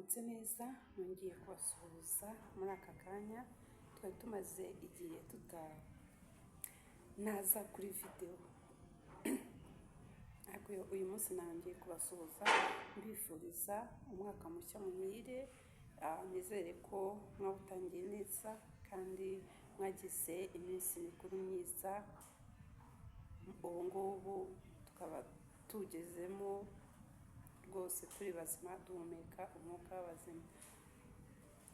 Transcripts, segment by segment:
Mwaramutse neza, nongeye kubasuhuza muri aka kanya. Twari tumaze igihe tutanaza kuri videwo, ariko uyu munsi nongeye kubasuhuza mbifuriza umwaka mushya muhire. Nizere ko mwawutangiye neza kandi mwagize iminsi mikuru myiza. Ubu ngubu tukaba tugezemo rwose turi bazima, duhumeka umwuka w'abazima.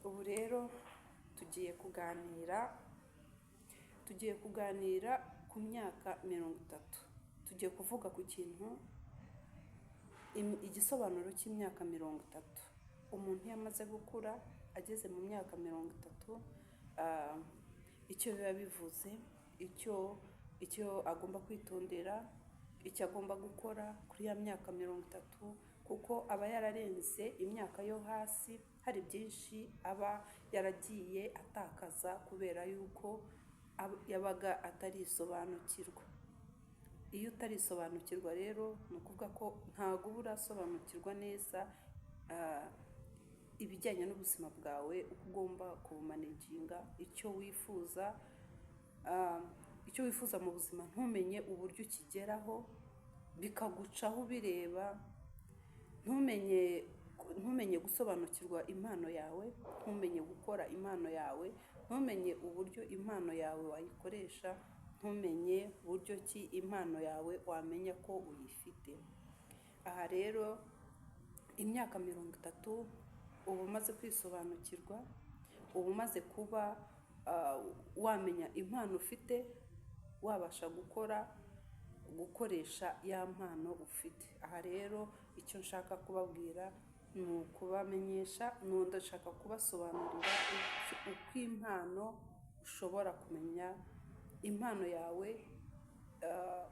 Ubu rero tugiye kuganira ku myaka 30. Tugiye kuvuga ku kintu, igisobanuro cy'imyaka 30. Umuntu iyo amaze gukura, ageze mu myaka 30, icyo biba bivuze, icyo agomba kwitondera, icyo agomba gukora kuri ya myaka 30, kuko aba yararenze imyaka yo hasi. Hari byinshi aba yaragiye atakaza kubera yuko yabaga atarisobanukirwa. Iyo utarisobanukirwa rero, ni ukuvuga ko ntabwo uba urasobanukirwa neza ibijyanye n'ubuzima bwawe, uko ugomba kubumanaginga, icyo wifuza mu buzima ntumenye uburyo ukigeraho, bikagucaho ubireba. Ntumenye gusobanukirwa impano yawe, ntumenye gukora impano yawe, ntumenye uburyo impano yawe wayikoresha, ntumenye buryo ki impano yawe wamenya ko uyifite. Aha rero, imyaka 30 uba umaze kwisobanukirwa, uba umaze kuba wamenya impano ufite, wabasha gukoresha ya mpano ufite. Aha rero icyo nshaka kubabwira ni ukubamenyesha, ndashaka kubasobanurira uko impano ushobora kumenya impano yawe,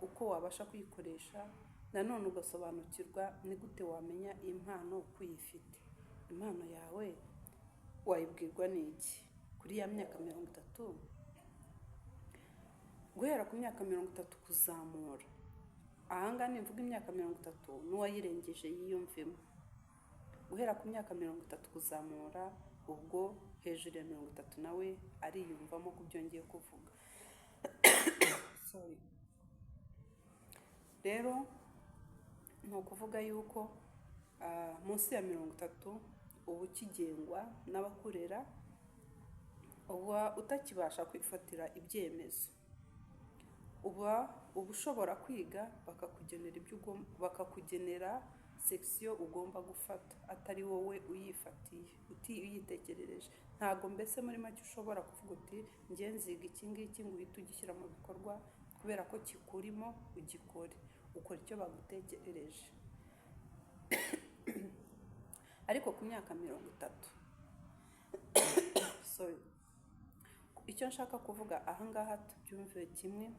uko wabasha kuyikoresha. Nanone ugasobanukirwa ni gute wamenya impano uko uyifite. Impano yawe wayibwirwa n'iki kuri ya myaka 30? Guhera ku myaka 30 kuzamura. Ahangaha nimvuga imyaka 30, n'uwayirengeje yiyumvemo. Guhera ku myaka 30 kuzamura, ubwo hejuru ya 30 nawe ariyumvamo ku byo ngiye kuvuga. Sorry. Rero ni ukuvuga yuko munsi ya 30 uba ukigengwa n'abakurera, uba utakibasha kwifatira ibyemezo. Uba ushobora kwiga bakakugenera ibyo ugomba, bakakugenera section ugomba gufata, atari wowe uyifatiye, uyitekerereje. Ntabwo mbese muri make ushobora kuvuga uti: "Njye nziga iki ngiki," ngo uhite ugishyira mu bikorwa kubera ko kikurimo ugikore. Ukora icyo bagutekerereje. Ariko ku myaka 30, sorry, icyo nshaka kuvuga ahangaha, tubyumve kimwe,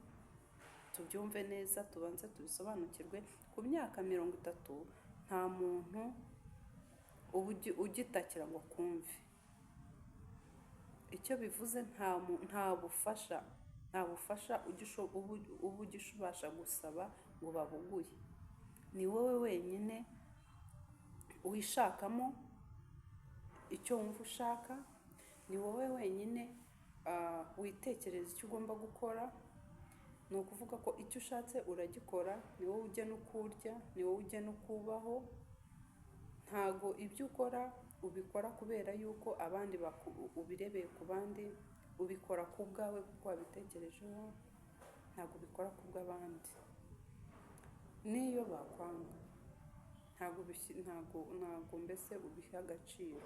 tubyumve neza, tubanze tubisobanukirwe. Ku myaka 30 nta muntu uba ugitakira ngo akumve. Icyo bivuze, nta bufasha uba ugishobasha gusaba ngo babuguhe. Ni wowe wenyine wishakamo icyo wumva ushaka, ni wowe wenyine witekereza icyo ugomba gukora. Ni ukuvuga ko icyo ushatse uragikora, ni wowe ugena uko urya, ni wowe ugena uko ubaho. Ntago ibyo ukora ubikora kubera yuko abandi ubirebeye ku bandi. Ubikora ku bwawe kuko wabitekerejeho, ntabwo ubikora ku bw'abandi. N'iyo bakwanga, ntabwo mbese ubiha agaciro.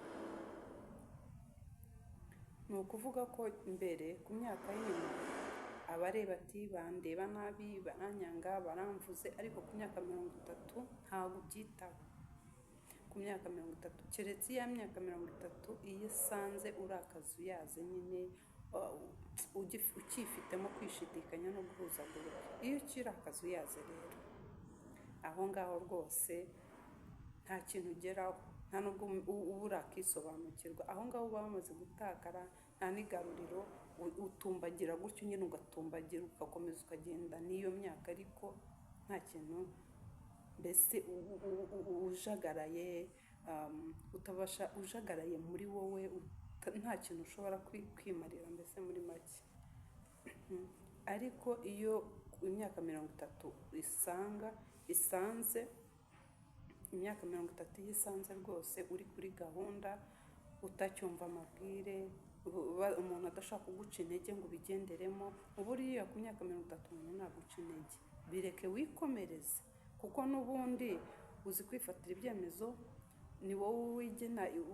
Ni ukuvuga ko mbere, ku myaka y'inyuma, abareba ati: "Bandeba nabi, baranyanga, baramvuze." Ariko ku myaka 30 ntabwo ubyitaho. Ku myaka 30, keretse iya myaka 30 iyo isanze uri akazuyaze nyine, ukifitemo kwishidikanya no guhuzagurika. Iyo ukiri akazuyaze rero, aho ngaho rwose nta kintu ugeraho, nta nubwo uba urakisobanukirwa. Aho ngaho uba wamaze gutakara, nta n'igaruriro. Utumbagira gutyo nyine, ugatumbagira, ugakomeza ukagenda n'iyo myaka, ariko nta kintu mbese, ujagaraye. utabasha, ujagaraye muri wowe, nta kintu ushobora kwimarira mbese muri make. Ariko iyo imyaka 30 isanze, imyaka 30 iyo isanze rwose uri kuri gahunda, utacyumva amabwire, umuntu adashaka kuguca intege ngo ubigenderemo. Buriya ku myaka 30 umuntu ntaguca intege, bireke wikomereze, kuko n'ubundi uzi kwifatira ibyemezo, ni wowe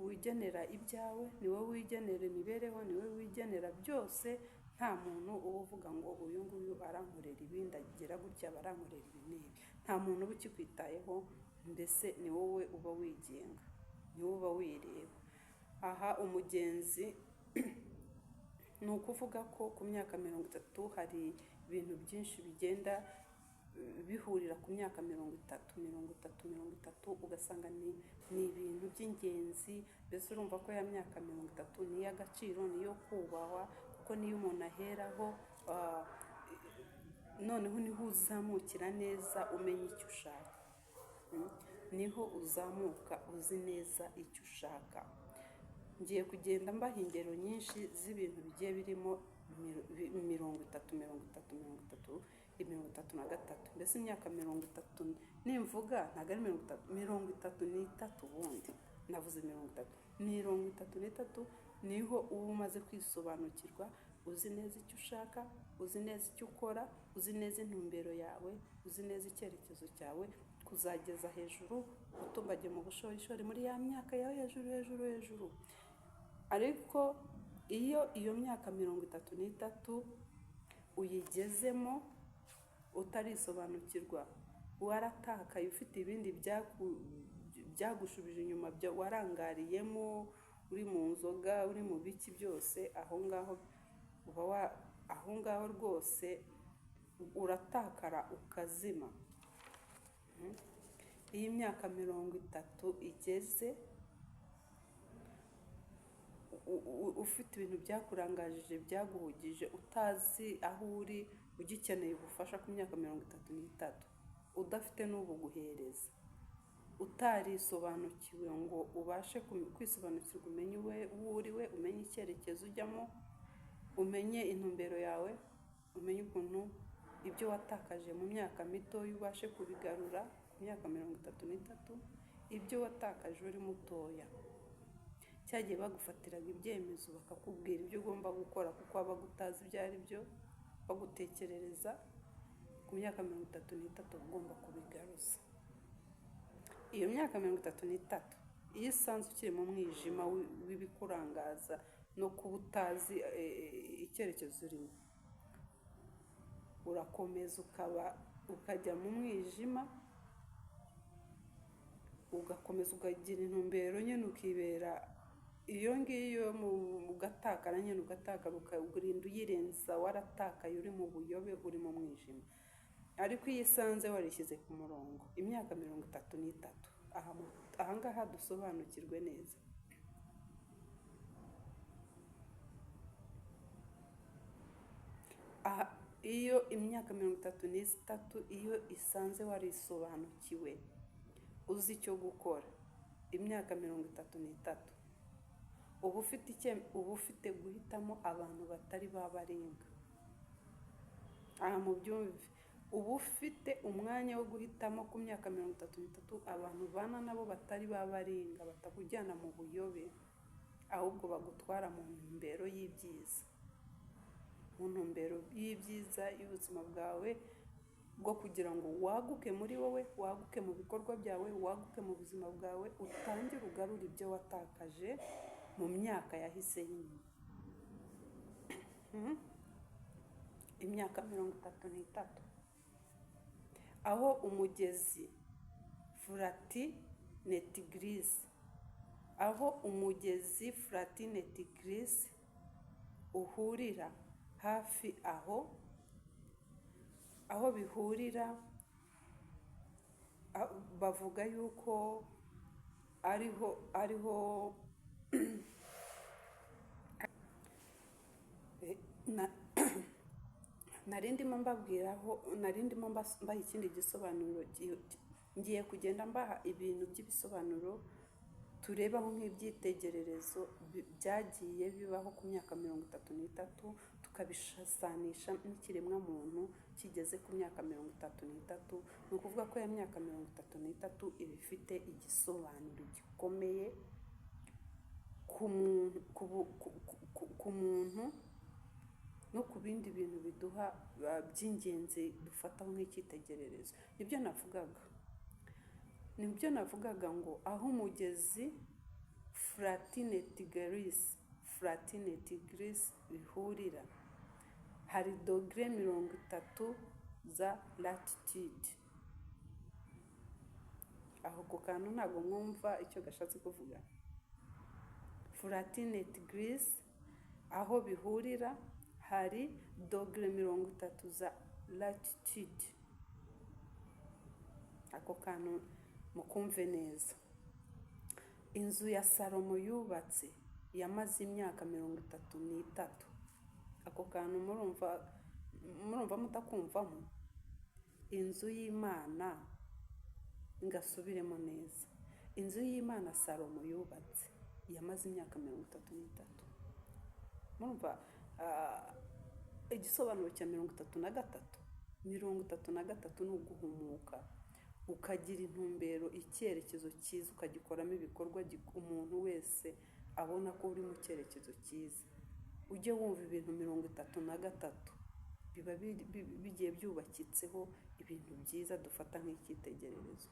wigenera ibyawe, ni wowe wigenera imibereho, ni wowe wigenera byose. Nta muntu uba uvuga ngo uyu nguyu arankorera ibi, ndagira gutya, barankorera ibi n'ibi. Nta muntu uba ukikwitayeho, mbese ni wowe uba wigenga, ni wowe uba wireba. Aha umugenzi ni ukuvuga ko ku myaka 30 hari ibintu byinshi bigenda bihurira ku myaka 30, 30, 30, ugasanga ni ibintu by'ingenzi. Mbese urumva ko ya myaka 30 ni iy'agaciro, ni iyo kubahwa, kuko niyo umuntu aheraho, noneho niho uzamukira neza umenya icyo ushaka. Niho uzamuka uzi neza icyo ushaka. Ngiye kugenda mbaha ingero nyinshi z'ibintu bigiye birimo 30, 30, 30, 33, mbese imyaka 30 nimvuga ntabwo ari 30, 33, ubundi navuze 30, 33 niho uba umaze kwisobanukirwa, uzi neza icyo ushaka, uzi neza icyo ukora, uzi neza intumbero yawe, uzi neza icyerekezo cyawe, kuzageza hejuru, utumbagiye mu bushorishori muri ya myaka yawe hejuru hejuru hejuru. Ariko iyo iyo myaka 33 uyigezemo utarisobanukirwa, waratakaye, ufite ibindi byagushubije inyuma, warangariyemo, uri mu nzoga, uri mu biki byose, aho ngaho uba aho ngaho rwose uratakara ukazima. Iyo imyaka 30 igeze ufite ibintu byakurangajije, byaguhugije, utazi aho uri, ugikeneye ubufasha ku myaka 33, udafite n'ubuguhereza, utarisobanukiwe ngo ubashe kwisobanukirwa, umenye uwo uri we, umenye icyerekezo ujyamo, umenye intumbero yawe, umenye ukuntu ibyo watakaje mu myaka mitoya ubashe kubigarura ku myaka 33, ibyo watakaje uri mutoya. Cyagiye bagufatiraga ibyemezo, bakakubwira ibyo ugomba gukora, kuko wabaga utazi ibyo ari byo, bagutekerereza. Ku myaka 33 uba ugomba kubigaruza. Iyo myaka 33 iyo isanzwe ukiri mu mwijima w'ibikurangaza no kuba utazi icyerekezo urimo, urakomeza ukajya mu mwijima, ugakomeza ukagira intumbero nyine, ukibera iyo ngiyo, ugatakara nyine, ugatakara, ukarinda uyirenza waratakaye, uri mu buyobe, uri mu mwijima. Ariko iyo isanze warishyize ku murongo, imyaka 33, aha ngaha dusobanukirwe neza. Aha, iyo imyaka 33 iyo isanze warisobanukiwe, uzi icyo gukora, imyaka 33 uba ufite guhitamo abantu batari babarenga. Aha mubyumve, uba ufite umwanya wo guhitamo ku myaka 33 abantu ubana nabo batari babarenga, batakujyana mu buyobe, ahubwo bagutwara mu ntumbero y'ibyiza, mu ntumbero y'ibyiza y'ubuzima bwawe, bwo kugira ngo waguke muri wowe, waguke mu bikorwa byawe, waguke mu buzima bwawe, utangire ugarure ibyo watakaje mu myaka yahise y'inyuma. Imyaka 33, aho umugezi Furati na Tigirisi, aho umugezi Furati na Tigirisi uhurira, hafi aho, aho bihurira, bavuga yuko ariho nari ndimo mbabwiraho, nari ndimo mbaha ikindi gisobanuro, ngiye kugenda mbaha ibintu by'ibisobanuro. Turebaho nk'ibyitegererezo byagiye bibaho ku myaka 33, tukabisanisha n'ikiremwamuntu kigeze ku myaka 33. Ni ukuvuga ko ya myaka 33 iba ifite igisobanuro gikomeye ku muntu, ku muntu no ku bindi bintu biduha by'ingenzi dufataho nk'icyitegererezo. Nibyo navugaga ngo aho umugezi Furati na Tigirisi bihurira hari dogere 30 za latitude. Aho ku kantu ntabwo mwumva icyo gashatse kuvuga? Furati na Tigirisi aho bihurira hari dogere 30 za latitude. Ako kantu mukumve neza. Inzu ya Salomo yubatse yamaze imyaka 33. Ako kantu murumva mutakumvamo? Inzu y'Imana, ngasubiremo neza, inzu y'Imana Salomo yubatse yamaze imyaka 33. Murumva igisobanuro cya 33? 33 ni uguhumuka, ukagira intumbero, icyerekezo cyiza, ukagikoramo ibikorwa umuntu wese abona ko uri mu cyerekezo cyiza. Ujye wumva ibintu 33 biba bigiye byubakitseho ibintu byiza dufata nk'icyitegererezo.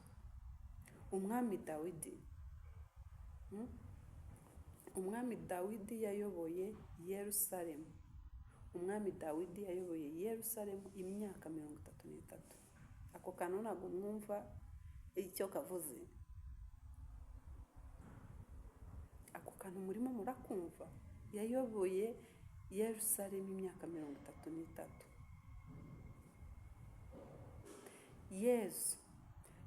Umwami Dawidi yayoboye Yerusalemu. Umwami Dawidi yayoboye Yerusalemu imyaka 33. Ako kantu ntabwo mwumva icyo kavuze? Ako kantu murimo murakumva? Yayoboye Yerusalemu imyaka 33.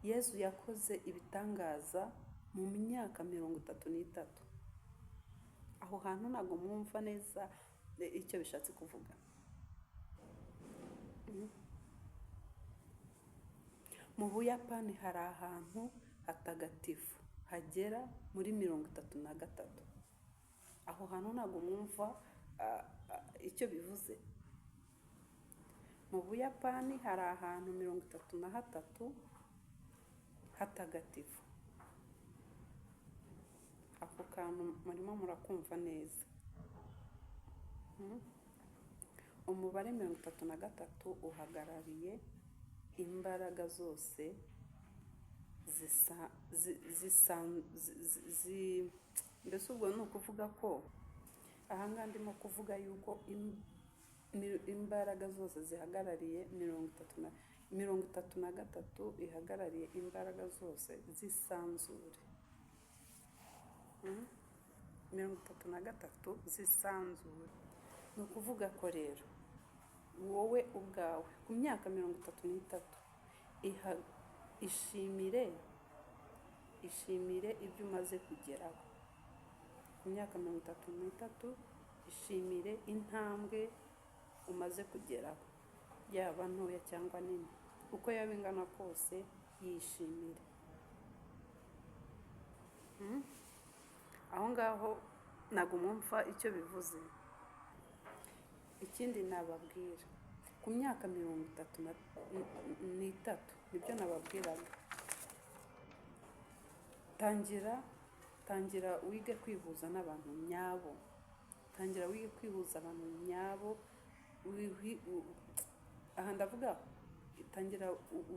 Yezu yakoze ibitangaza mu myaka 33. Aho hantu ntabwo mwumva neza icyo bishatse kuvuga? Mu Buyapani hari ahantu hatagatifu hagera muri 33. Aho hantu ntabwo mwumva icyo bivuze? Mu Buyapani hari ahantu 33 hatagatifu. Ako kantu murimo murakumva neza? Umubare 33 uhagarariye imbaraga zose zisa mbese ubwo ni ukuvuga ko ahangaha ndimo kuvuga yuko imbaraga zose zihagarariye 33 ihagarariye imbaraga zose z'isanzure. 33 z'isanzure. Ni ukuvuga ko rero wowe ubwawe ku myaka 33 ishimire ibyo umaze kugeraho. Ku myaka 33 ishimire intambwe umaze kugeraho, yaba ntoya cyangwa nini, uko yaba ingana kose yishimire. Aho ngaho ntabwo mwumva icyo bivuze? Ikindi nababwira, ku myaka 33, nibyo nababwiraga, tangira wige kwihuza n'abantu nyabo. Tangira wige kwihuza abantu nyabo. Aha ndavuga tangira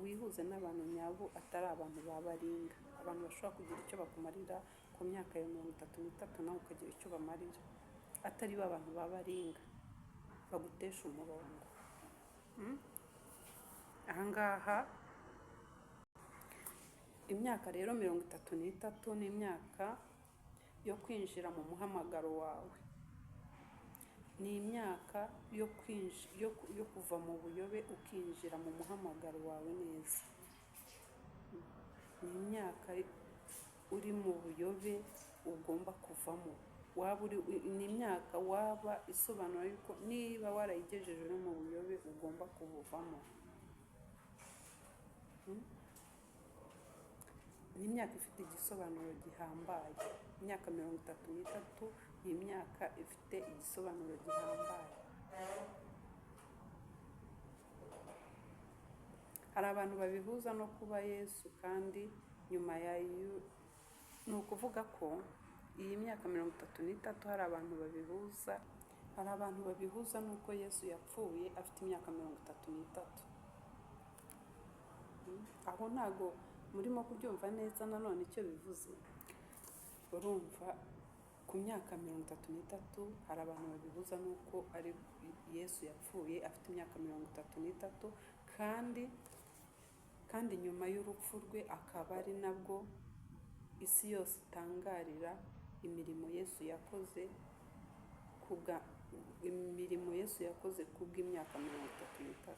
wihuze n'abantu nyabo, atari abantu ba baringa, abantu bashobora kugira icyo bakumarira ku myaka ya 33, nawe ukagira icyo bamarira, atari ba bantu ba baringa bagutesha umurongo. Ahangaha imyaka rero 33 ni imyaka yo kwinjira mu muhamagaro wawe, ni imyaka yo kuva mu buyobe ukinjira mu muhamagaro wawe neza. Ni imyaka uri mu buyobe ugomba kuvamo. Waba uri, ni imyaka waba isobanura yuko niba warayigejeje uri mu buyobe ugomba kubuvamo. Ni imyaka ifite igisobanuro gihambaye. Imyaka 33 ni imyaka ifite igisobanuro gihambaye. Hari abantu babihuza no kuba Yesu kandi nyuma ya ni ukuvuga ko iyi myaka 33 hari abantu babihuza, hari abantu babihuza n'uko Yesu yapfuye afite imyaka 33. Aho ntago murimo kubyumva neza nanone icyo bivuze. Urumva ku myaka 33 hari abantu babihuza n'uko ari Yesu yapfuye afite imyaka 33, kandi nyuma y'urupfu rwe akaba ari nabwo isi yose itangarira imirimo Yesu yakoze kubwa imirimo Yesu yakoze kubw'imyaka 33.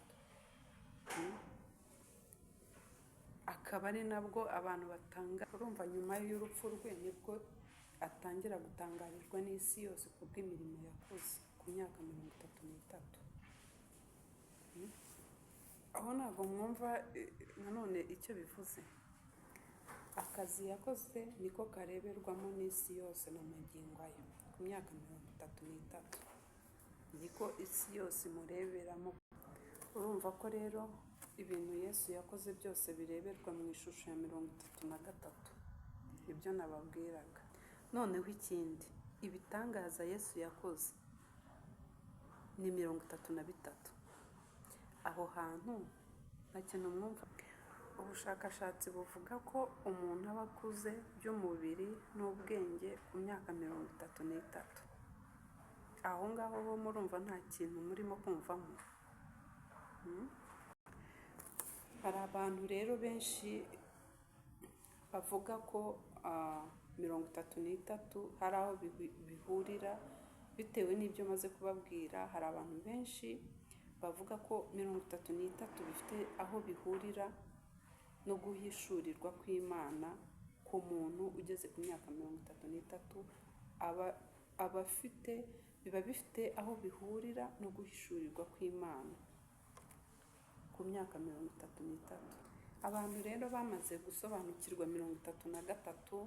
Akaba ari nabwo abantu batanga, urumva nyuma y'urupfu rwe nibwo atangira gutangarirwa n'isi yose kubw'imirimo yakoze ku myaka 33. Aho ntabwo mwumva nanone icyo bivuze. Akazi yakoze niko kareberwamo n'isi yose na magingo aya ku myaka 33, niko isi yose imureberamo. Urumva ko rero ibintu Yesu yakoze byose bireberwa mu ishusho ya 33, ibyo nababwiraga. Noneho ikindi, ibitangaza Yesu yakoze ni 33. Aho hantu nta kintu mwumva. Ubushakashatsi buvuga ko umuntu aba akuze by'umubiri n'ubwenge ku myaka 33. Aho ngaho ho murumva nta kintu murimo kumvamo. Hari abantu rero benshi bavuga ko 33 hari aho bihurira bitewe n'ibyo maze kubabwira. Hari abantu benshi bavuga ko 33 bifite aho bihurira no guhishurirwa kw'Imana ku muntu ugeze ku myaka 33, aba afite, biba bifite aho bihurira no guhishurirwa kw'Imana ku myaka 33. Abantu rero bamaze gusobanukirwa 33,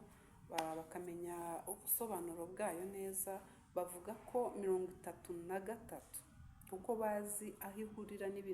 bakamenya ubusobanuro bwayo neza, bavuga ko 33 kuko bazi aho ihurira n'ibintu.